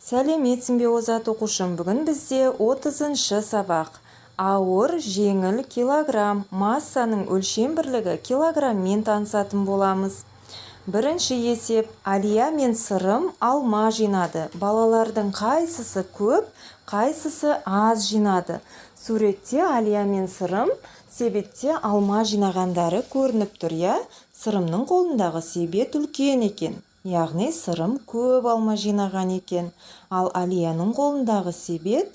Сәлеметсің бе, озат оқушым! Бүгін бізде 30-шы сабақ. Ауыр, жеңіл, килограмм, массаның өлшем бірлігі килограмммен танысатын боламыз. Бірінші есеп. Алия мен Сырым алма жинады. Балалардың қайсысы көп, қайсысы аз жинады? Суретте Алия мен Сырым себетте алма жинағандары көрініп тұр, иә? Сырымның қолындағы себет үлкен екен, яғни Сырым көп алма жинаған екен. Ал Алияның қолындағы себет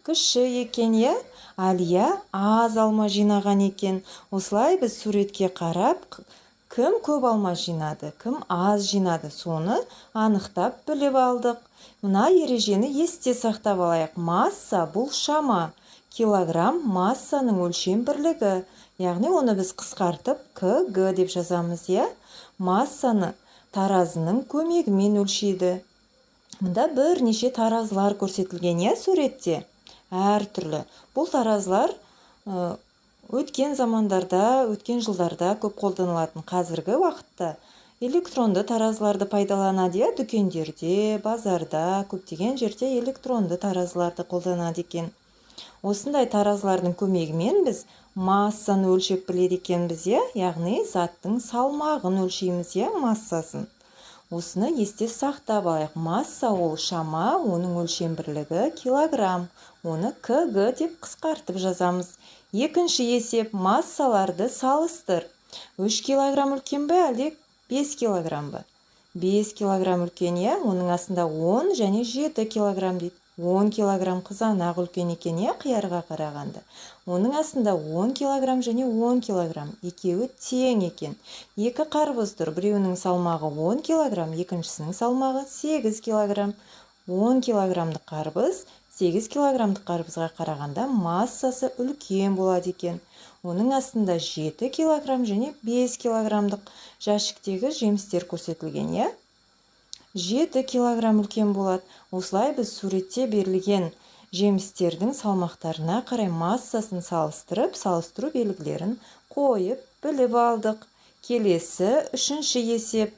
кіші екен, иә? Алия аз алма жинаған екен. Осылай біз суретке қарап, кім көп алма жинады, кім аз жинады, соны анықтап біліп алдық. Мына ережені есте сақтап алайық. Масса — бұл шама. Килограмм — массаның өлшем бірлігі, яғни оны біз қысқартып кг деп жазамыз, иә? Массаны таразының көмегімен өлшейді. Мында бірнеше таразылар көрсетілген, иә, суретте әртүрлі. Бұл таразылар өткен замандарда, өткен жылдарда көп қолданылатын. Қазіргі уақытта электронды таразыларды пайдаланады, иә? Дүкендерде, базарда, көптеген жерде электронды таразыларды қолданады екен. Осындай таразылардың көмегімен біз массаны өлшеп біледі екенбіз, иә? Яғни заттың салмағын өлшейміз, иә, массасын. Осыны есте сақтап алайық. Масса — ол шама, оның өлшем бірлігі килограмм, оны кг деп қысқартып жазамыз. Екінші есеп. Массаларды салыстыр. 3 килограмм үлкен бе, әлде 5 килограмм ба? 5 килограмм үлкен, иә? Оның астында 10 және 7 килограмм дейді. 10 килограмм қызанақ үлкен екен, иә, қиярға қарағанда. Оның астында 10 килограмм және 10 килограмм, екеуі тең екен. Екі қарбыз тұр: біреуінің салмағы 10 килограмм, екіншісінің салмағы 8 килограмм. 10 килограммдық қарбыз 8 килограммдық қарбызға қарағанда массасы үлкен болады екен. Оның астында 7 килограмм және 5 килограммдық жәшіктегі жемістер көрсетілген, иә? 7 килограмм үлкен болады. Осылай біз суретте берілген жемістердің салмақтарына қарай массасын салыстырып, салыстыру белгілерін қойып біліп алдық. Келесі, үшінші есеп.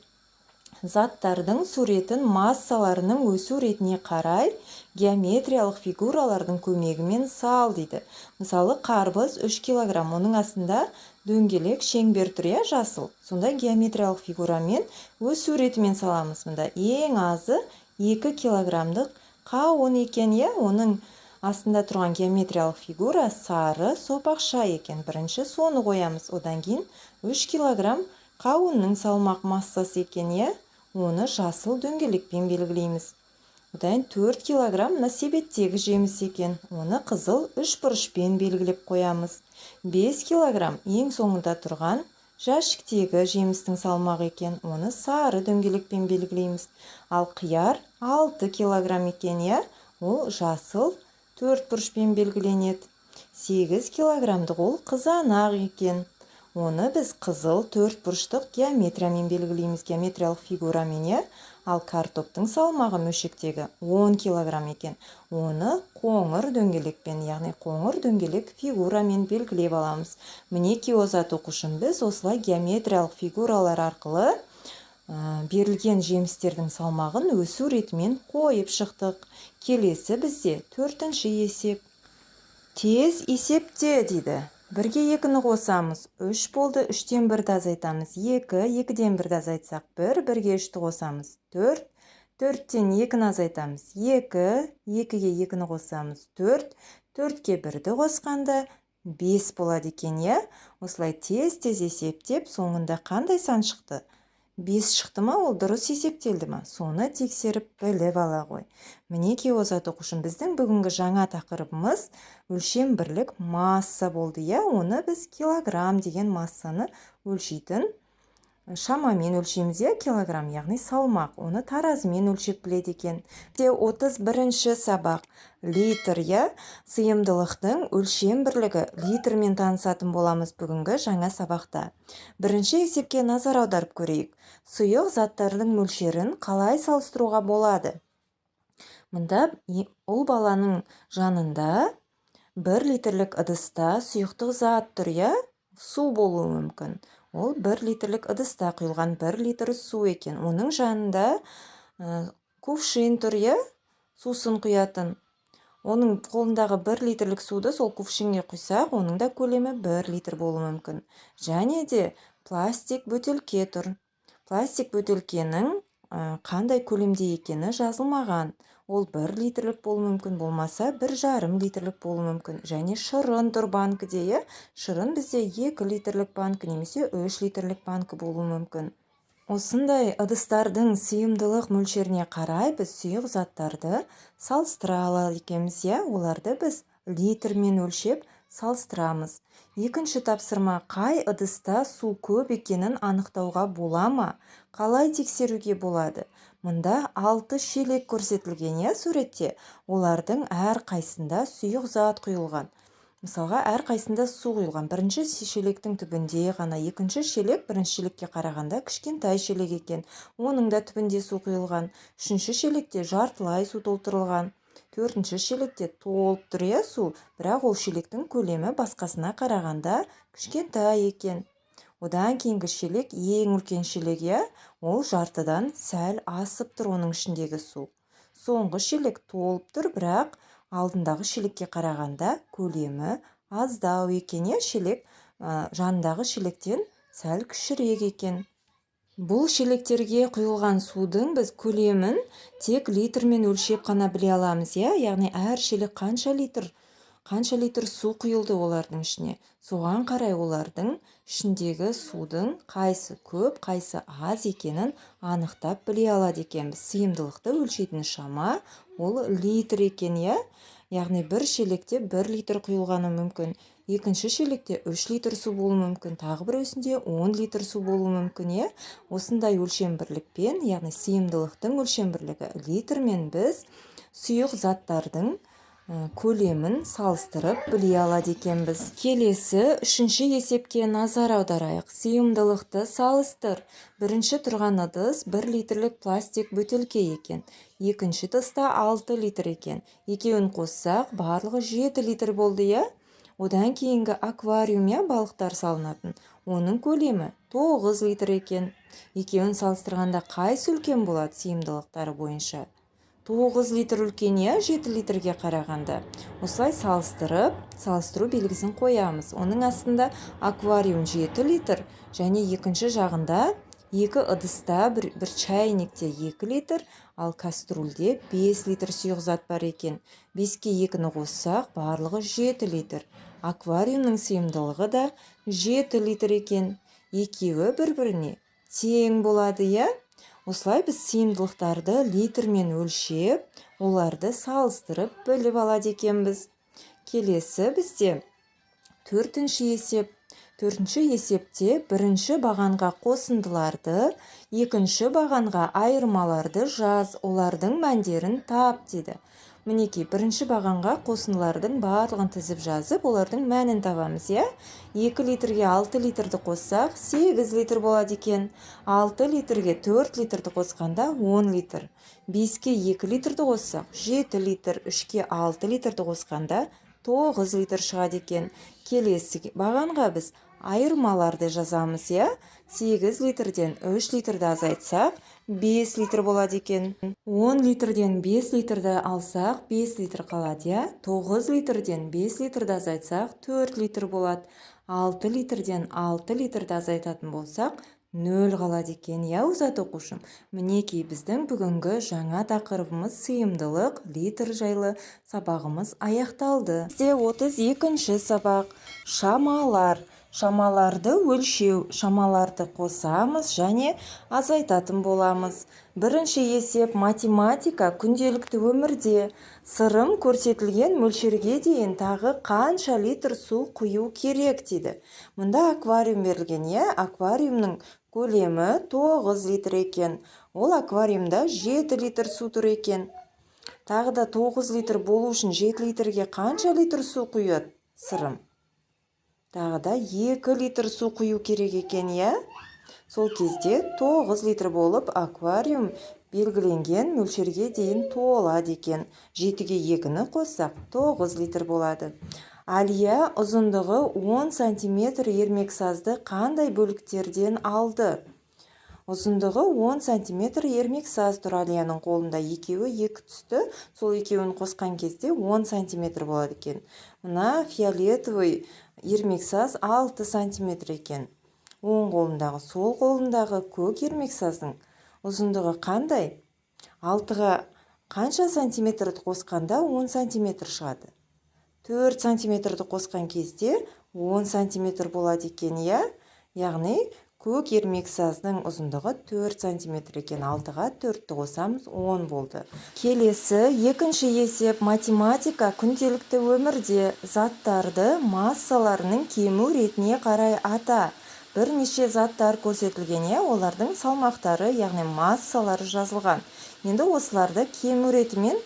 Заттардың суретін массаларының өсу ретіне қарай геометриялық фигуралардың көмегімен сал дейді. Мысалы, қарбыз 3 килограмм, оның астында дөңгелек шеңбер тұр, иә, жасыл. Сонда геометриялық фигурамен өсу ретімен саламыз. Мында ең азы 2 килограммдық қауын екен, иә? Оның астында тұрған геометриялық фигура сары сопақша екен. Бірінші соны қоямыз. Одан кейін 3 килограмм қауынның салмақ массасы екен, иә? Оны жасыл дөңгелекпен белгілейміз. Одан 4 килограмм мына себеттегі жеміс екен, оны қызыл үш бұрышпен белгілеп қоямыз. 5 килограмм ең соңында тұрған жәшіктегі жемістің салмағы екен, оны сары дөңгелекпен белгілейміз. Ал қияр 6 килограмм екен, иә? Ол жасыл төрт бұрышпен белгіленеді. 8 килограммдық ол қызанақ екен, оны біз қызыл төрт бұрыштық геометриямен белгілейміз, геометриялық фигурамен, иә? Ал картоптың салмағы мөлшектегі 10 килограмм екен, оны қоңыр дөңгелекпен, яғни қоңыр дөңгелек фигурамен белгілеп аламыз. Мінекей, озат оқушым, біз осылай геометриялық фигуралар арқылы берілген жемістердің салмағын өсу ретімен қойып шықтық. Келесі бізде төртінші есеп. Тез есепте дейді. Бірге екіні қосамыз, үш болды. Үштен бірді азайтамыз, екі. Екіден бірді азайтсақ, бір. Бірге үшті қосамыз, төрт. Төрттен екіні азайтамыз, екі. Екіге екіні қосамыз, төрт. Төртке бірді қосқанда бес болады екен, иә? Осылай тез тез есептеп, соңында қандай сан шықты? Бес шықты ма? Ол дұрыс есептелді ма? Соны тексеріп біліп ала ғой. Мінекей, озат оқушым, біздің бүгінгі жаңа тақырыбымыз өлшем бірлік масса болды, иә? Оны біз килограмм деген массаны өлшейтін шамамен өлшейміз, иә? Килограмм, яғни салмақ, оны таразымен өлшеп біледі екен. Де 31-ші сабақ. Литр, иә, сыйымдылықтың өлшем бірлігі литрмен танысатын боламыз бүгінгі жаңа сабақта. Бірінші есепке назар аударып көрейік. Сұйық заттардың мөлшерін қалай салыстыруға болады? Мында ұл баланың жанында 1 литрлік ыдыста сұйықтық зат тұр, иә? Су болуы мүмкін. Ол 1 литрлік ыдыста құйылған 1 литр су екен. Оның жанында кувшин тұр, иә? Сусын құятын. Оның қолындағы 1 литрлік суды сол кувшинге құйсақ, оның да көлемі 1 литр болуы мүмкін. Және де пластик бөтелке тұр. Пластик бөтелкенің қандай көлемде екені жазылмаған. Ол 1 литрлік болуы мүмкін, болмаса 1,5 литрлік болуы мүмкін. Және шырын тұр банкіде, иә? Шырын бізде 2 литрлік банкі немесе 3 литрлік банкі болуы мүмкін. Осындай ыдыстардың сыйымдылық мөлшеріне қарай біз сұйық заттарды салыстыра алады екенбіз, иә? Оларды біз литрмен өлшеп салыстырамыз. Екінші тапсырма: қай ыдыста су көп екенін анықтауға бола ма? Қалай тексеруге болады? Мұнда 6 шелек көрсетілген, иә, суретте. Олардың әрқайсысында сұйық зат құйылған. Мысалға, әрқайсысында су құйылған. Бірінші шелектің түбінде ғана, екінші шелек бірінші шелекке қарағанда кішкентай шелек екен. Оның да түбінде су құйылған. Үшінші шелекте жартылай су толтырылған. Төртінші шелекте толып тұр, иә, су, бірақ ол шелектің көлемі басқасына қарағанда кішкентай екен. Одан кейінгі шелек ең үлкен шелек, иә, ол жартыдан сәл асып тұр оның ішіндегі су. Соңғы шелек толып тұр, бірақ алдындағы шелекке қарағанда көлемі аздау екен, иә, шелек жанындағы шелектен сәл кішірек екен. Бұл шелектерге құйылған судың біз көлемін тек литрмен өлшеп қана біле аламыз, иә, яғни әр шелек қанша литр су құйылды олардың ішіне, соған қарай олардың ішіндегі судың қайсы көп, қайсы аз екенін анықтап біле алады екенбіз. Сыйымдылықты өлшейтін шама ол литр екен, иә. Яғни бір шелекте 1 литр құйылғаны мүмкін, екінші шелекте 3 литр су болуы мүмкін, тағы біреусінде 10 литр су болуы мүмкін, иә. Осындай өлшем бірлікпен, яғни сыйымдылықтың өлшем бірлігі литрмен, біз сұйық заттардың көлемін салыстырып біле алады екенбіз. Келесі үшінші есепке назар аударайық. Сыйымдылықты салыстыр. Бірінші тұрған ыдыс 1 литрлік пластик бөтелке екен. Екінші ыдыста 6 литр екен. Екеуін қоссақ, барлығы 7 литр болды, иә. Одан кейінгі аквариум, иә, балықтар салынатын, оның көлемі 9 литр екен. Екеуін салыстырғанда қайсы үлкен болады сыйымдылықтары бойынша? 9 литр үлкен, иә, 7 литрге қарағанда. Осылай салыстырып, салыстыру белгісін қоямыз. Оның астында аквариум 7 литр және екінші жағында екі ыдыста, бір чайникте 2 литр, ал кастрюльде 5 литр сұйық зат бар екен. 5-ке 2-ні қоссақ, барлығы 7 литр. Аквариумның сыйымдылығы да 7 литр екен. Екеуі бір-біріне тең болады, иә. Осылай біз сыйымдылықтарды литрмен өлшеп, оларды салыстырып біліп алады екенбіз. Келесі бізде төртінші есеп. Төртінші есепте бірінші бағанға қосындыларды, екінші бағанға айырмаларды жаз, олардың мәндерін тап дейді. Мінекей, бірінші бағанға қосындылардың барлығын тізіп жазып, олардың мәнін табамыз, иә. 2 литрге 6 литрді қоссақ, 8 литр болады екен. 6 литрге 4 литрді қосқанда 10 литр. 5-ке 2 литрді қоссақ, 7 литр. 3-ке 6 литрді қосқанда 9 литр шығады екен. Келесі бағанға біз айырмаларды жазамыз, иә. 8 литрден 3 литрді азайтсақ, 5 литр болады екен. 10 литрден 5 литрді алсақ, 5 литр қалады, иә. 9 литрден 5 литрді азайтсақ, 4 литр болады. 6 литрден 6 литрді азайтатын болсақ, 0 қалады екен, иә, озат оқушым. Мінекей, біздің бүгінгі жаңа тақырыбымыз сыйымдылық литр жайлы сабағымыз аяқталды. Бізде 32 сабақ: шамалар. Шамаларды өлшеу. Шамаларды қосамыз және азайтатын боламыз. Бірінші есеп: математика күнделікті өмірде. Сырым көрсетілген мөлшерге дейін тағы қанша литр су құю керек дейді. Мұнда аквариум берілген, иә. Аквариумның көлемі 9 литр екен. Ол аквариумда 7 литр су тұр екен. Тағы да 9 литр болу үшін 7 литрге қанша литр су құяды Сырым? Тағы да 2 литр су құю керек екен, иә. Сол кезде 9 литр болып, аквариум белгіленген мөлшерге дейін толады екен. 7-ге 2-ні қоссақ, 9 литр болады. Әлия ұзындығы 10 сантиметр ермексазды қандай бөліктерден алды? Ұзындығы 10 сантиметр ермексаз тұр Алияның қолында. Екеуі екі түсті, сол екеуін қосқан кезде 10 сантиметр болады екен. Мына фиолетовый ермексаз 6 сантиметр екен. Оң қолындағы, сол қолындағы көк ермексаздың ұзындығы қандай? 6-ға қанша сантиметрді қосқанда 10 сантиметр шығады? 4 сантиметрді қосқан кезде 10 сантиметр болады екен, иә? Яғни көк ермексаздың ұзындығы 4 сантиметр екен. 6-ға 4-ті қосамыз, 10 болды. Келесі екінші есеп. Математика күнделікті өмірде. Заттарды массаларының кему ретіне қарай ата. Бірнеше заттар көрсетілген, иә, олардың салмақтары, яғни массалары жазылған. Енді осыларды кему ретімен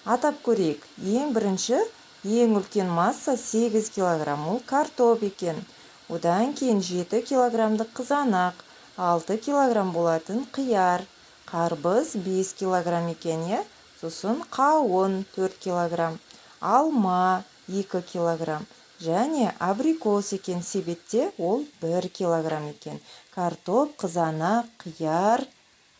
атап көрейік. Ең бірінші, ең үлкен масса 8 килограмм, ол картоп екен. Одан кейін 7 килограммдық қызанақ, 6 килограмм болатын қияр, қарбыз 5 килограмм екен, иә. Сосын қауын 4 килограмм, алма 2 килограмм және абрикос екен себетте, ол 1 килограмм екен. Картоп, қызанақ, қияр,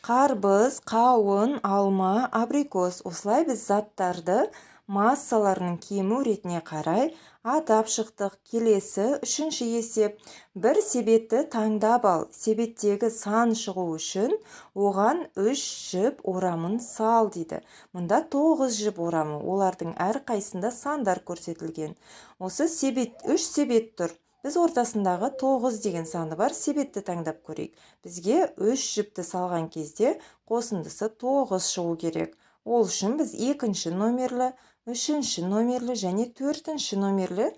қарбыз, қауын, алма, абрикос. Осылай біз заттарды массаларының кему ретіне қарай атап шықтық. Келесі үшінші есеп. Бір себетті таңдап ал. Себеттегі сан шығу үшін оған үш жіп орамын сал дейді. Мұнда 9 жіп орамы, олардың әрқайсысында сандар көрсетілген. Осы себет, үш себет тұр. Біз ортасындағы 9 деген саны бар себетті таңдап көрейік. Бізге үш жіпті салған кезде қосындысы 9 шығу керек. Ол үшін біз екінші номерлі, үшінші номерлі және төртінші номерлі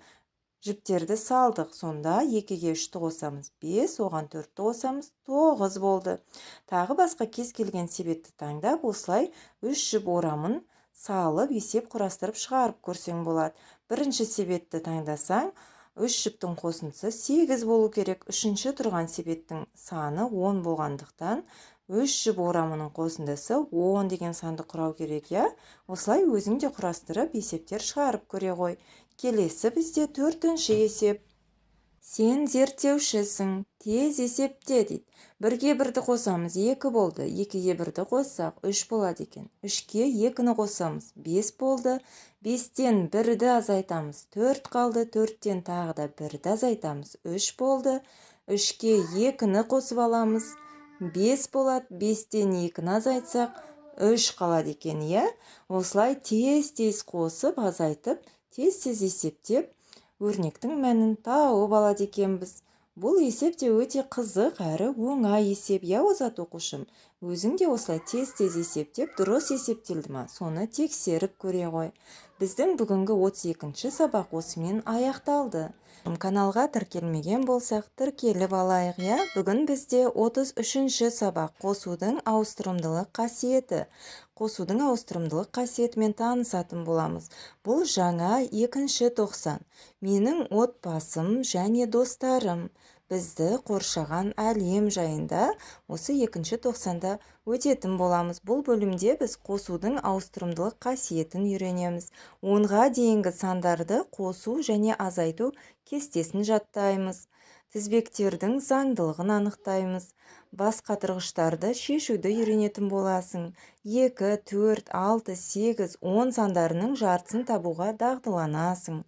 жіптерді салдық. Сонда 2-ге 3-ті қосамыз, 5, оған 4-ті қосамыз, 9 болды. Тағы басқа кез келген себетті таңдап, осылай үш жіп орамын салып, есеп құрастырып шығарып көрсең болады. Бірінші себетті таңдасаң, үш жіптің қосындысы 8 болу керек. Үшінші тұрған себеттің саны 10 болғандықтан, үш жіп орамының қосындысы 10 деген санды құрау керек, иә. Осылай өзің де құрастырып, есептер шығарып көре ғой. Келесі бізде төртінші есеп. Сен зерттеушісің, тез есепте дейді. Бірге бірді қосамыз, 2 болды. 2-ге бірді қоссақ, 3 болады екен. 3-ке 2-ні қосамыз, 5 болды. 5-тен 1-ді азайтамыз, 4 қалды. 4-тен тағы да 1-ді азайтамыз, 3 болды. 3-ке 2-ні қосып аламыз, 5 болады. 5-тен 2-ні азайтсақ, 3 қалады екен, иә. Осылай тез-тез қосып, азайтып, тез-тез есептеп, өрнектің мәнін тауып алады екенбіз. Бұл есеп те өте қызық әрі оңай есеп, иә, озат оқушым? Өзің де осылай тез-тез есептеп, дұрыс есептелді ма, соны тексеріп көре ғой. Біздің бүгінгі 32-ші сабақ осымен аяқталды. Каналға тіркелмеген болсақ, тіркеліп алайық, иә. Бүгін бізде 33-ші сабақ. Қосудың ауыстырымдылық қасиеті. Қосудың ауыстырымдылық қасиетімен танысатын боламыз. Бұл жаңа екінші 90. Менің отбасым және достарым, бізді қоршаған әлем жайында осы екінші 90-да өтетін боламыз. Бұл бөлімде біз қосудың ауыстырымдылық қасиетін үйренеміз. 10-ға дейінгі сандарды қосу және азайту кестесін жаттаймыз. Тізбектердің заңдылығын анықтаймыз. Бас қатырғыштарды шешуді үйренетін боласың. 2, 4, 6, 8, 10 сандарының жартысын табуға дағдыланасың.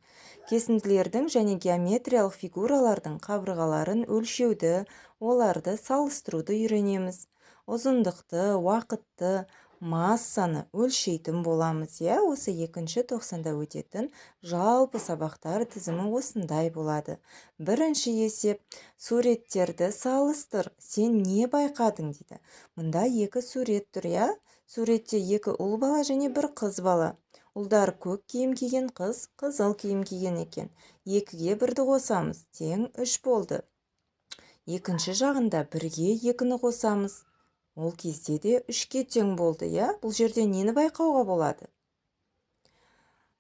Кесінділердің және геометриялық фигуралардың қабырғаларын өлшеуді, оларды салыстыруды үйренеміз. Ұзындықты, уақытты, массаны өлшейтін боламыз, иә. Осы екінші 90-да өтетін жалпы сабақтар тізімі осындай болады. Бірінші есеп. Суреттерді салыстыр, сен не байқадың дейді. Мұнда екі сурет тұр, иә. Суретте екі ұл бала және бір қыз бала. Ұлдар көк киім киген, қыз қызыл киім киген екен. Екіге бірді қосамыз, тең 3 болды. Екінші жағында бірге екіні қосамыз, ол кезде де 3-ке тең болды, иә. Бұл жерде нені байқауға болады?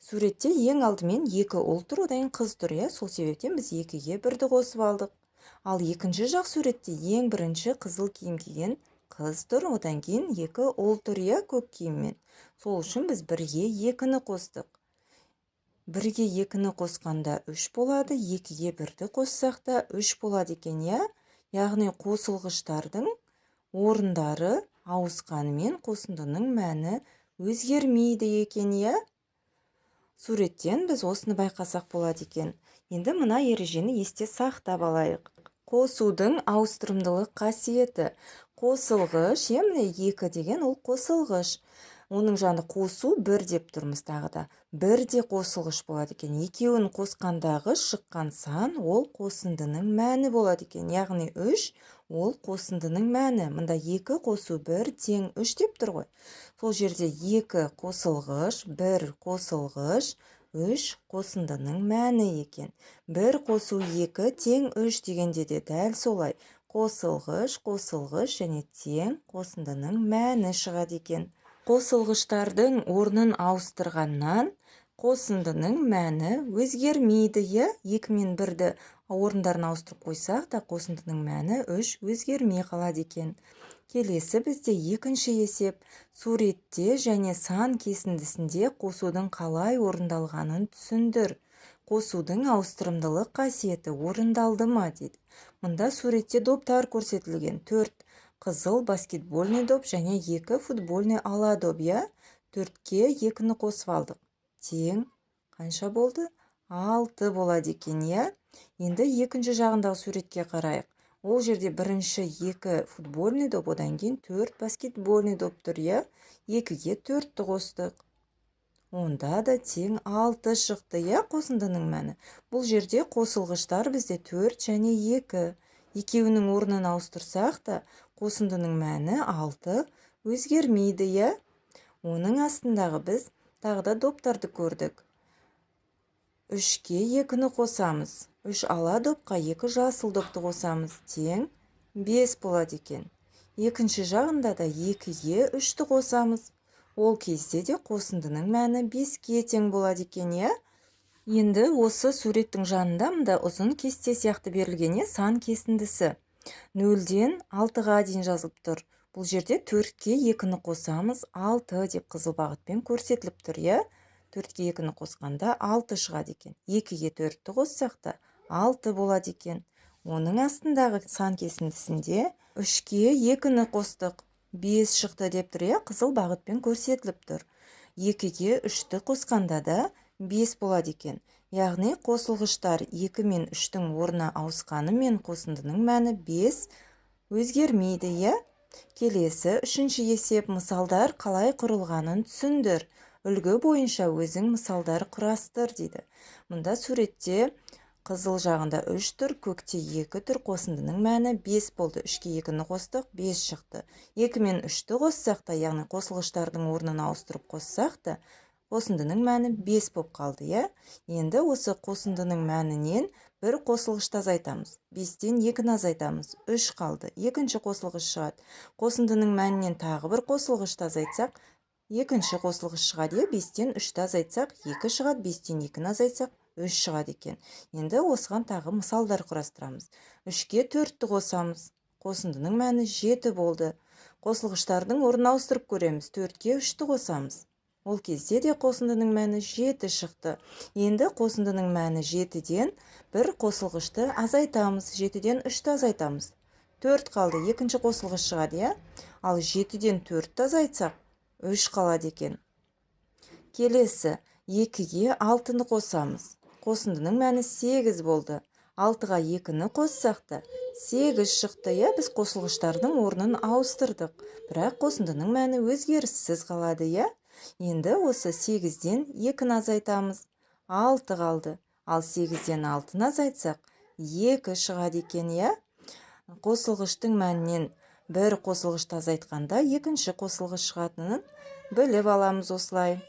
Суретте ең алдымен екі ұл тұр, одан кейін қыз тұр, иә. Сол себептен біз екіге бірді қосып алдық. Ал екінші жақ суретте ең бірінші қызыл киім киген қыз тұр, одан кейін екі ұл тұр, иә, көк киіммен. Сол үшін біз бірге екіні қостық. Бірге екіні қосқанда 3 болады, екіге бірді қоссақ та 3 болады екен, иә. Яғни қосылғыштардың Орындары ауысқанымен қосындының мәні өзгермейді екен, иә? Суреттен біз осыны байқасақ болады екен. Енді мына ережені есте сақтап алайық. Қосудың ауыстырымдылық қасиеті. Қосылғыш, міне 2 деген ол қосылғыш. Оның жаны қосу 1 деп тұрмыз тағы да. 1 де қосылғыш болады екен. Екеуін қосқандағы шыққан сан ол қосындының мәні болады екен. Яғни 3 ол қосындының мәні. Мында 2 қосу 1 тең 3 деп тұр ғой. Сол жерде 2 қосылғыш, 1 қосылғыш, 3 қосындының мәні екен. 1 қосу 2 тең 3 дегенде де дәл солай. Қосылғыш, қосылғыш және тең қосындының мәні шығады екен. Қосылғыштардың орнын ауыстырғаннан қосындының мәні өзгермейді, иә? 2 мен 1-ді орындарын ауыстырып қойсақ та қосындының мәні 3 өзгермей қалады екен. Келесі бізде екінші есеп. Суретте және сан кесіндісінде қосудың қалай орындалғанын түсіндір. Қосудың ауыстырымдылық қасиеті орындалды ма дейді. Мұнда суретте доптар көрсетілген. 4 қызыл баскетбольный доп және 2 футбольный ала доп, иә? 4-ке 2-ні қосып алдық. Тең қанша болды? 6 болады екен, иә? Енді екінші жағындағы суретке қарайық. Ол жерде бірінші 2 футбольный доп, одан кейін 4 баскетбольный доп тұр, иә? 2-ге 4-ті қостық. Онда да тең 6 шықты, иә, қосындының мәні. Бұл жерде қосылғыштар бізде 4 және 2. Екеуінің орнын ауыстырсақ та қосындының мәні 6 өзгермейді, иә? Оның астындағы біз тағы да доптарды көрдік. 3-ке 2-ні қосамыз. 3 ала допқа 2 жасыл допты қосамыз. Тең 5 болады екен. Екінші жағында да 2-ге 3-ті қосамыз. Ол кезде де қосындының мәні 5-ке тең болады екен, иә? Енді осы суреттің жанында мында ұзын кесте сияқты берілген, сан кесіндісі. 0-ден 6-ға дейін жазылып тұр. Бұл жерде 4-ке 2-ні қосамыз, 6 деп қызыл бағытпен көрсетіліп тұр, иә? 4-ке 2-ні қосқанда 6 шығады екен. 2-ге 4-ті қоссақ та 6 болады екен. Оның астындағы сан кесіндісінде 3-ке 2-ні қостық, 5 шықты деп тұр, иә? Қызыл бағытпен көрсетіліп тұр. 2-ге 3-ті қосқанда да 5 болады екен. Яғни қосылғыштар 2 мен 3-тің орны ауысқанымен қосындының мәні 5 өзгермейді, иә? Келесі үшінші есеп. Мысалдар қалай құрылғанын түсіндір. Үлгі бойынша өзің мысалдар құрастыр дейді. Мұнда суретте қызыл жағында 3 тұр, көкте 2 тұр, қосындының мәні 5 болды. 3-ке 2-ні қостық, 5 шықты. 2 мен 3-ті қоссақ та, яғни қосылғыштардың орнын ауыстырып қоссақ та, қосындының мәні 5 болып қалды, иә? Енді осы қосындының мәнінен бір қосылғышты азайтамыз. 5-тен 2-ні азайтамыз, 3 қалды. Екінші қосылғыш шығады. Қосындының мәнінен тағы бір қосылғышты азайтсақ, екінші қосылғыш шығады, иә? 5-тен 3-ті азайтсақ, 2 шығады, 5-тен 2-ні азайтсақ, 3 шығады екен. Енді осыған тағы мысалдар құрастырамыз. 3-ке 4-ті қосамыз. Қосындының мәні 7 болды. Қосылғыштардың орнын ауыстырып көреміз. 4-ке 3-ті қосамыз. Ол кезде де қосындының мәні 7 шықты. Енді қосындының мәні 7-ден бір қосылғышты азайтамыз. 7-ден 3-ті азайтамыз. 4 қалды, екінші қосылғыш шығады, иә? Ал 7-ден 4-ті азайтсақ, 3 қалады екен. Келесі 2-ге 6-ны қосамыз. Қосындының мәні 8 болды. 6-ға 2-ні қоссақ та 8 шықты, иә? Біз қосылғыштардың орнын ауыстырдық. Бірақ қосындының мәні өзгеріссіз қалады, иә? Енді осы 8-ден 2-ні азайтамыз. 6 қалды. Ал 8-ден 6-ны азайтсақ, 2 шығады екен, иә? Қосылғыштың мәнінен бір қосылғышты азайтқанда екінші қосылғыш шығатынын біліп аламыз осылай.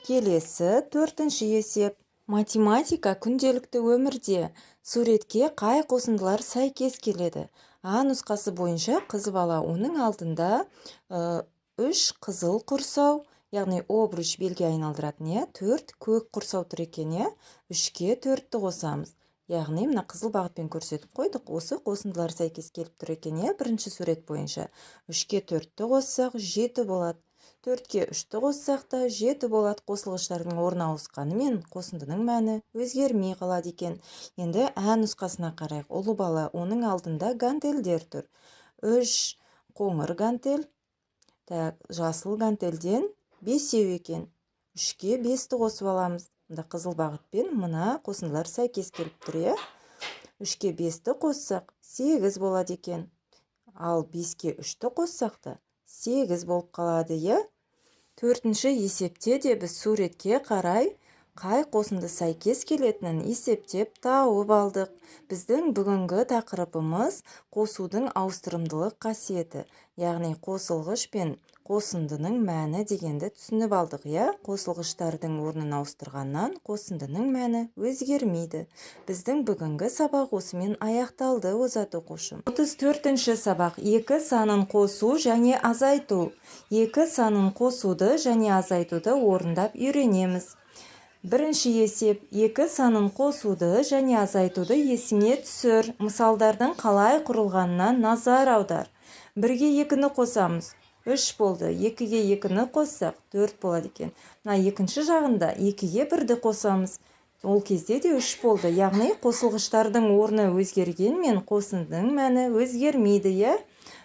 Келесі төртінші есеп. Математика күнделікті өмірде. Суретке қай қосындылар сәйкес келеді? А нұсқасы бойынша қыз бала, оның алдында 3 қызыл құрсау, яғни обруч белге айналдыратын, иә, 4 көк құрсау тұр екен, иә? 3-ке 4-ті қосамыз. Яғни мына қызыл бағытпен көрсетіп қойдық, осы қосындылар сәйкес келіп тұр екен, иә, бірінші сурет бойынша. 3-ке 4-ті қоссақ, 7 болады. 4-ке 3-ті қоссақ та 7 болады. Қосылғыштардың орны ауысқанымен қосындының мәні өзгермей қалады екен. Енді ә нұсқасына қарайық. Ұлы бала, оның алдында гантельдер тұр. 3 Қоңыр гантель. Так, жасыл гантельден 5 екен. 3-ке 5-ті қосып аламыз. Мында қызыл бағытпен мына қосындылар сәйкес келіп тұр, иә? 3-ке 5-ті қоссақ, 8 болады екен. Ал 5-ке 3-ті қоссақ та 8 болып қалады, иә? Төртінші есепте де біз суретке қарай қай қосынды сәйкес келетінін есептеп тауып алдық. Біздің бүгінгі тақырыбымыз қосудың ауыстырымдылық қасиеті, яғни қосылғыш пен қосындының мәні дегенді түсініп алдық, иә? Қосылғыштардың орнын ауыстырғаннан қосындының мәні өзгермейді. Біздің бүгінгі сабақ осымен аяқталды, озат оқушым. 34-ші сабақ. Екі санын қосу және азайту. Екі санын қосуды және азайтуды орындап үйренеміз. Бірінші есеп. Екі санын қосуды және азайтуды есіңе түсір. Мысалдардың қалай құрылғанына назар аудар. 1-ге 2-ні қосамыз. 3 болды. 2-ге 2-ні қоссақ, 4 болады екен. Мына екінші жағында 2-ге 1-ді қосамыз. Ол кезде де 3 болды. Яғни қосылғыштардың орны өзгергенмен қосындының мәні өзгермейді, иә?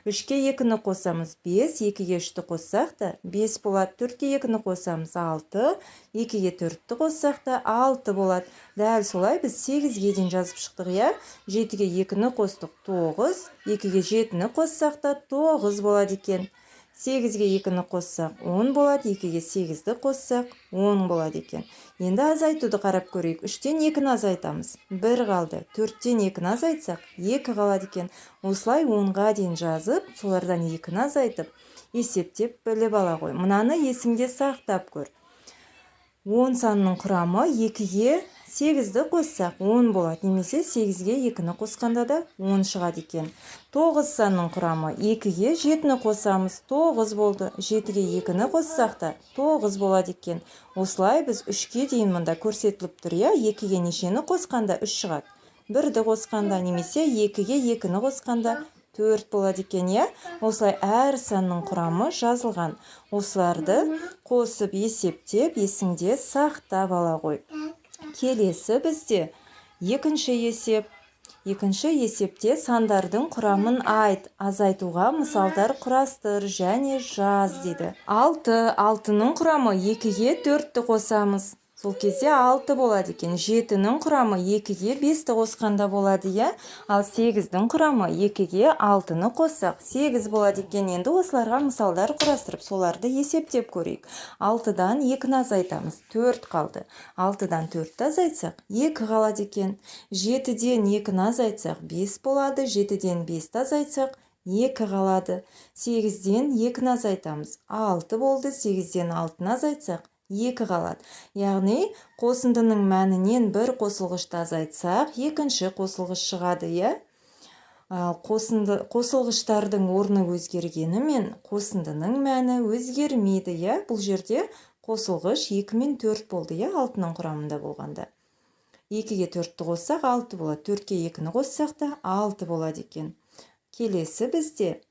3-ке 2-ні қосамыз, 5, 2-ге 3-ті қоссақ та 5 болады. 4-ке 2-ні қосамыз, 6, 2-ге 4-ті қоссақ та 6 болады. Дәл солай біз 8-ге дейін жазып шықтық, иә? 7-ге 2-ні қостық, 9, 2-ге 7-ні қоссақ та 9 болады екен. 8-ге 2-ні қоссақ 10 болады, 2-ге 8-ді қоссақ 10 болады екен. Енді азайтуды қарап көрейік. 3-тен 2-ні азайтамыз, 1 қалды. 4-тен 2-ні азайтсақ, 2 қалады екен. Осылай 10-ға дейін жазып, солардан 2-ні азайтып, есептеп біліп ала ғой. Мынаны есіңде сақтап көр. 10 санының құрамы 2-ге 8-ді қоссақ 10 болады, немесе 8-ге 2-ні қосқанда да 10 шығады екен. 9 санның құрамы 2-ге 7-ні қосамыз, 9 болды. 7-ге 2-ні қоссақ та 9 болады екен. Осылай біз 3-ке дейін мында көрсетіліп тұр, иә? 2-ге нешені қосқанда 3 шығады? 1-ді қосқанда, немесе 2-ге 2-ні қосқанда 4 болады екен, иә? Осылай әр санның құрамы жазылған. Осыларды қосып есептеп, есіңде сақтап ала ғой. Келесі бізде екінші есеп. Екінші есепте сандардың құрамын айт, азайтуға мысалдар құрастыр және жаз дейді. 6, 6-ның құрамы 2-ге 4-ті қосамыз. Сол кезде 6 болады екен. 7-нің құрамы 2-ге 5-ті қосқанда болады, иә? Ал 8-дің құрамы 2-ге 6-ны қоссақ 8 болады екен. Енді осыларға мысалдар құрастырып, соларды есептеп көрейік. 6-дан 2-ні азайтамыз, 4 қалды. 6-дан 4-ті азайтсақ, 2 қалады екен. 7-ден 2-ні азайтсақ, 5 болады. 7-ден 5-ті азайтсақ, 2 қалады. 8-ден 2-ні азайтамыз, 6 болды. 8-ден 6-ны азайтсақ, 2 қалады. Яғни қосындының мәнінен бір қосылғышты азайтсақ, екінші қосылғыш шығады, иә? Ал қосылғыштардың орны өзгергенімен қосындының мәні өзгермейді, иә? Бұл жерде қосылғыш 2 мен 4 болды, иә, 6-ның құрамында болғанда. 2-ге 4-ті қоссақ 6 болады, 4-ке 2-ні қоссақ та 6 болады екен. Келесі бізде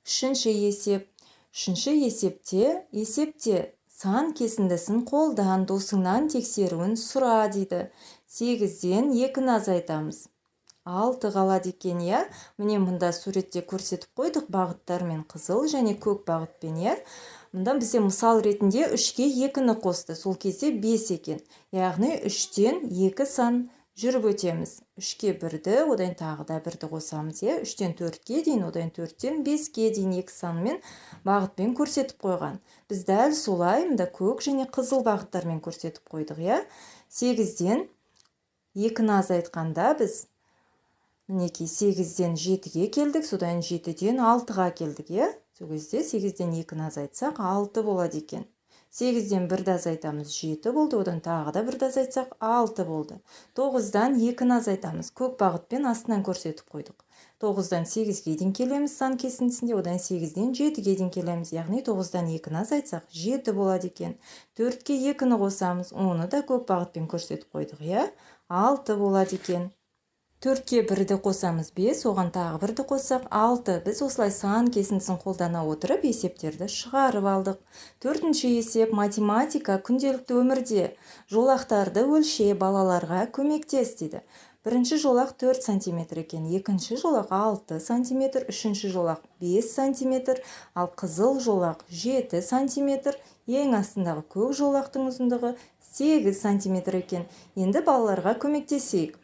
үшінші есеп. Үшінші есепте сан кесіндісін қолдан, досыңнан тексеруін сұра дейді. 8-ден 2-ні азайтамыз, 6 қалады екен, иә? Міне, мында суретте көрсетіп қойдық бағыттармен, қызыл және көк бағытпен, иә? Мында бізде мысал ретінде 3-ке 2-ні қосты, сол кезде 5 екен. Яғни 3-тен 2 сан жүріп өтеміз. 3-ке 1-ді, одан тағы да 1-ді қосамыз, иә? 3-тен 4-ке дейін, одан 4-тен 5-ке дейін 2 санмен бағытпен көрсетіп қойған. Біз дәл солай мында көк және қызыл бағыттармен көрсетіп қойдық, иә? 8-ден 2-ні азайтқанда біз мінекей 8-ден 7-ге келдік, содан 7-ден 6-ға келдік, иә? Сол кезде 8-ден 2-ні азайтсақ 6 болады екен. 8-ден 1-ді азайтамыз, 7 болды, одан тағы да 1-ді азайтсақ 6 болды. 9-дан 2-ні азайтамыз, көк бағытпен астынан көрсетіп қойдық. 9-дан 8-ге дейін келеміз сан кесіндісінде, одан 8-ден 7-ге дейін келеміз. Яғни 9-дан 2-ні азайтсақ 7 болады екен. 4-ке 2-ні қосамыз, оны да көк бағытпен көрсетіп қойдық, иә? 6 болады екен. 4-ке 1-ді қосамыз 5, оған тағы 1-ді қоссақ 6. Біз осылай сан кесіндісін қолдана отырып есептерді шығарып алдық. Төртінші есеп математика күнделікті өмірде. Жолақтарды өлше, балаларға көмектес дейді. Бірінші жолақ 4 сантиметр екен, екінші жолақ 6 сантиметр, үшінші жолақ 5 сантиметр, ал қызыл жолақ 7 сантиметр, ең астындағы көк жолақтың ұзындығы 8 сантиметр екен. Енді балаларға көмектесейік.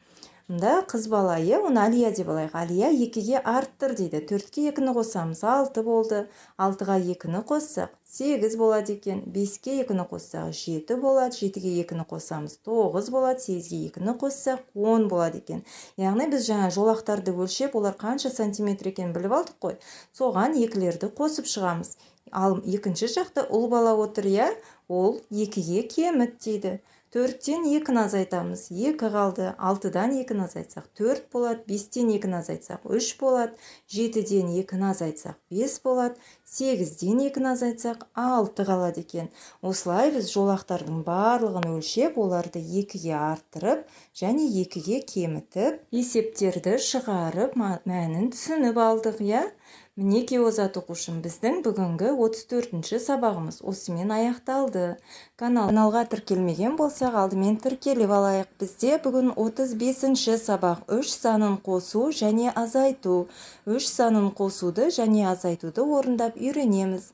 Мында қыз бала, иә, оны Алия деп алайық. Алия 2-ге арттыр дейді. 4-ке 2-ні қосамыз, 6 болды. 6-ға 2-ні қоссақ, 8 болады екен. 5-ке 2-ні қоссақ, 7 болады. 7-ге 2-ні қосамыз, 9 болады. 8-ге 2-ні қоссақ, 10 болады екен. Яғни біз жаңа жолақтарды өлшеп, олар қанша сантиметр екенін біліп алдық қой. Соған екілерді қосып шығамыз. Ал екінші жақта ұл бала отыр, иә, ол 2-ге кеміт дейді. 4-тен 2-ні азайтамыз, 2 қалды. 6-дан 2-ні азайтсақ, 4 болады. 5-тен 2-ні азайтсақ, 3 болады. 7-ден 2-ні азайтсақ, 5 болады. 8-ден 2-ні азайтсақ, 6 қалады екен. Осылай біз жолақтардың барлығын өлшеп, оларды 2-ге арттырып және 2-ге кемітіп, есептерді шығарып, мәнін түсініп алдық, иә? Мінекей, озат оқушым, біздің бүгінгі 34-ші сабағымыз осымен аяқталды. Каналға тіркелмеген болсақ, алдымен тіркеліп алайық. Бізде бүгін 35-ші сабақ: үш санын қосу және азайту. Үш санын қосуды және азайтуды орындап үйренеміз.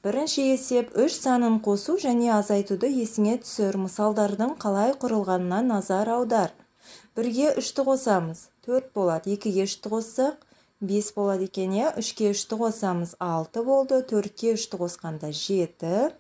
Бірінші есеп: үш санын қосу және азайтуды есіңе түсір. Мысалдардың қалай құрылғанына назар аудар. 1-ге 3-ті қосамыз, 4 болады. 2-ге 3-ті қоссақ, 5 болады екен, иә. 3-ке 3-ті қосамыз, 6 болды. 4-ке 3-ті қосқанда 7.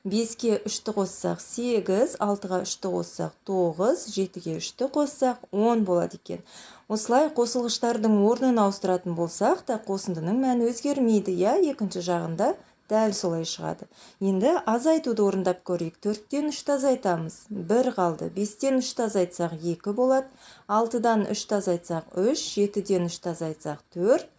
5-ке 3-ті қоссақ, 8. 6-ға 3-ті қоссақ, 9. 7-ге 3-ті қоссақ, 10 болады екен. Осылай қосылғыштардың орнын ауыстыратын болсақ та, қосындының мәні өзгермейді, иә, екінші жағында дәл солай шығады. Енді азайтуды орындап көрейік. 4-тен 3-ті азайтамыз, 1 қалды. 5-тен 3-ті азайтсақ, 2 болады. 6-дан 3-ті азайтсақ, 3. 7-ден 3-ті азайтсақ, 4.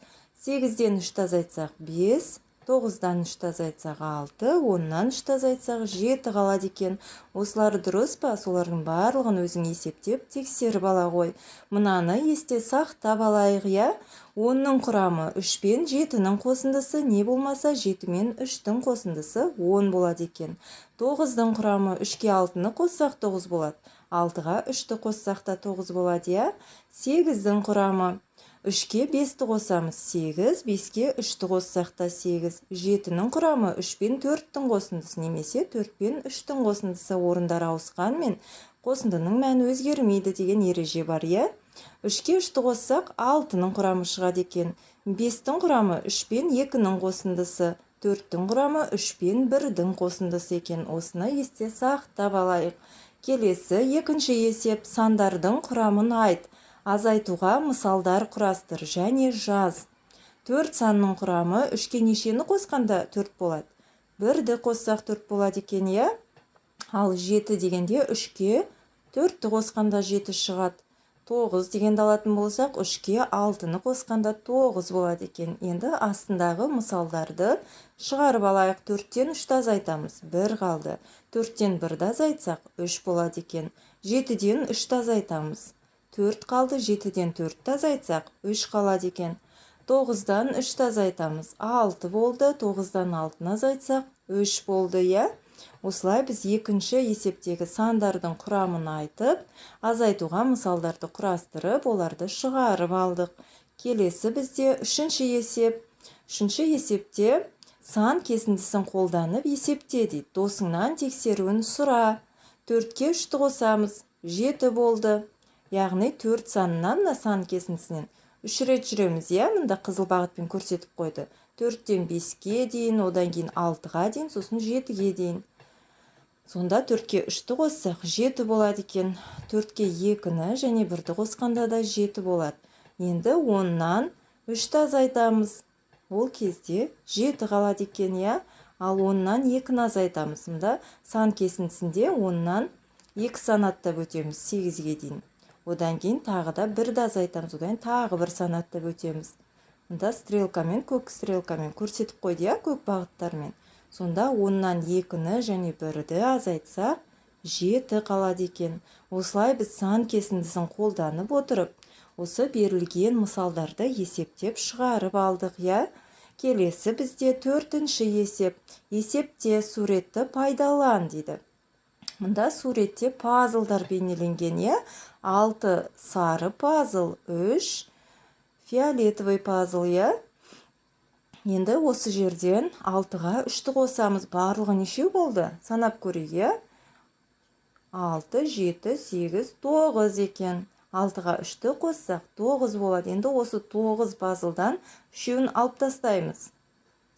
8-ден 3-ті азайтсақ, 5. 9-дан 3-ті азайтсақ, 6. 10-нан 3-ті азайтсақ, 7 қалады екен. Осылар дұрыс па? Солардың барлығын өзің есептеп, тексеріп ала ғой. Мынаны есте сақтап алайық, иә? 10-ның құрамы 3 пен 7-нің қосындысы, не болмаса 7 мен 3-тің қосындысы 10 болады екен. 9-дың құрамы 3-ке 6-ны қоссақ, 9 болады. 6-ға 3-ті қоссақ та 9 болады, иә? 8-дің құрамы 3-ке 5-ті қосамыз, 8, 5-ке 3-ті қоссақ та 8. 7-нің құрамы 3 пен 4-тің қосындысы немесе 4 пен 3-тің қосындысы. Орындар ауысқанмен қосындының мәні өзгермейді деген ереже бар, иә? 3-ке 3-ті қоссақ, 6-ның құрамы шығады екен. 5-тің құрамы 3 пен 2-нің қосындысы, 4-тің құрамы 3 пен 1-дің қосындысы екен. Осыны есте сақтап алайық. Келесі екінші есеп: сандардың құрамын айт. Азайтуға мысалдар құрастыр және жаз. 4 санның құрамы: 3-ке нешені қосқанда 4 болады? 1-ді қоссақ, 4 болады екен, иә? Ал 7 дегенде 3-ке 4-ті қосқанда 7 шығады. 9 дегенді алатын болсақ, 3-ке 6-ны қосқанда 9 болады екен. Енді астындағы мысалдарды шығарып алайық. 4-тен 3-ті азайтамыз, 1 қалды. 4-тен 1-ді азайтсақ, 3 болады екен. 7-ден 3-ті азайтамыз, 4 қалды. 7-ден 4-ті азайтсақ, 3 қалады екен. 9-дан 3-ті азайтамыз, 6 болды. 9-дан 6-ны азайтсақ, 3 болды, иә? Осылай біз екінші есептегі сандардың құрамын айтып, азайтуға мысалдарды құрастырып, оларды шығарып алдық. Келесі бізде үшінші есеп. Үшінші есепте сан кесіндісін қолданып есепте дейді. Досыңнан тексеруін сұра. 4-ке 3-ті қосамыз, 7 болды. Яғни 4 санынан, мына сан кесіндісінен 3 рет жүреміз, иә? Мында қызыл бағытпен көрсетіп қойды. 4-тен 5-ке дейін, одан кейін 6-ға дейін, сосын 7-ге дейін. Сонда 4-ке 3-ті қоссақ, 7 болады екен. 4-ке 2-ні және 1-ді қосқанда да 7 болады. Енді 10-нан 3-ті азайтамыз. Ол кезде 7 қалады екен, иә? Ал 10-нан 2-ні азайтамыз. Мында сан кесіндісінде 10-нан 2 сан аттап өтеміз 8-ге дейін. Одан кейін тағы да 1-ді азайтамыз, одан кейін тағы бір сан аттап өтеміз. Мында стрелкамен, көк стрелкамен көрсетіп қойды, иә, көк бағыттармен. Сонда 10-нан 2-ні және 1-ді азайтсақ, 7 қалады екен. Осылай біз сан кесіндісін қолданып отырып, осы берілген мысалдарды есептеп шығарып алдық, иә? Келесі бізде төртінші есеп. Есепте суретті пайдалан дейді. Мында суретте пазлдар бейнеленген, иә? Алты сары пазл, үш фиолетовый пазл, иә? Енді осы жерден алтыға үшті қосамыз. Барлығы нешеу болды? Санап көрейік, иә? Алты, жеті, сегіз, тоғыз екен. Алтыға үшті қоссақ, тоғыз болады. Енді осы тоғыз пазлдан үшеуін алып тастаймыз.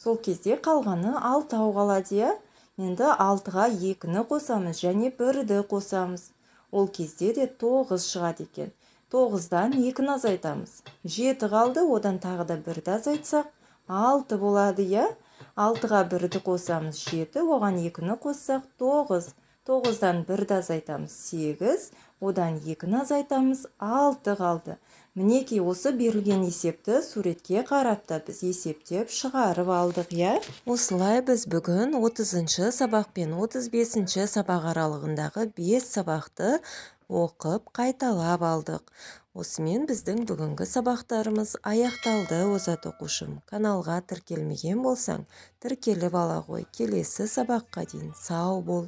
Сол кезде қалғаны алтау қалады, иә? Енді алтыға екіні қосамыз және бірді қосамыз. Ол кезде де тоғыз шығады екен. Тоғыздан екіні азайтамыз, жеті қалды. Одан тағы да бірді азайтсақ, алты болады, иә? Алтыға бірді қосамыз, жеті. Оған екіні қоссақ, тоғыз. Тоғыздан бірді азайтамыз, сегіз. Одан екіні азайтамыз, алты қалды. Мінекей, осы берілген есепті суретке қарап та біз есептеп шығарып алдық, иә? Осылай біз бүгін 30-шы сабақ пен 35-ші сабақ аралығындағы бес сабақты оқып, қайталап алдық. Осымен біздің бүгінгі сабақтарымыз аяқталды. Озат оқушым, каналға тіркелмеген болсаң, тіркеліп ала ғой. Келесі сабаққа дейін сау бол.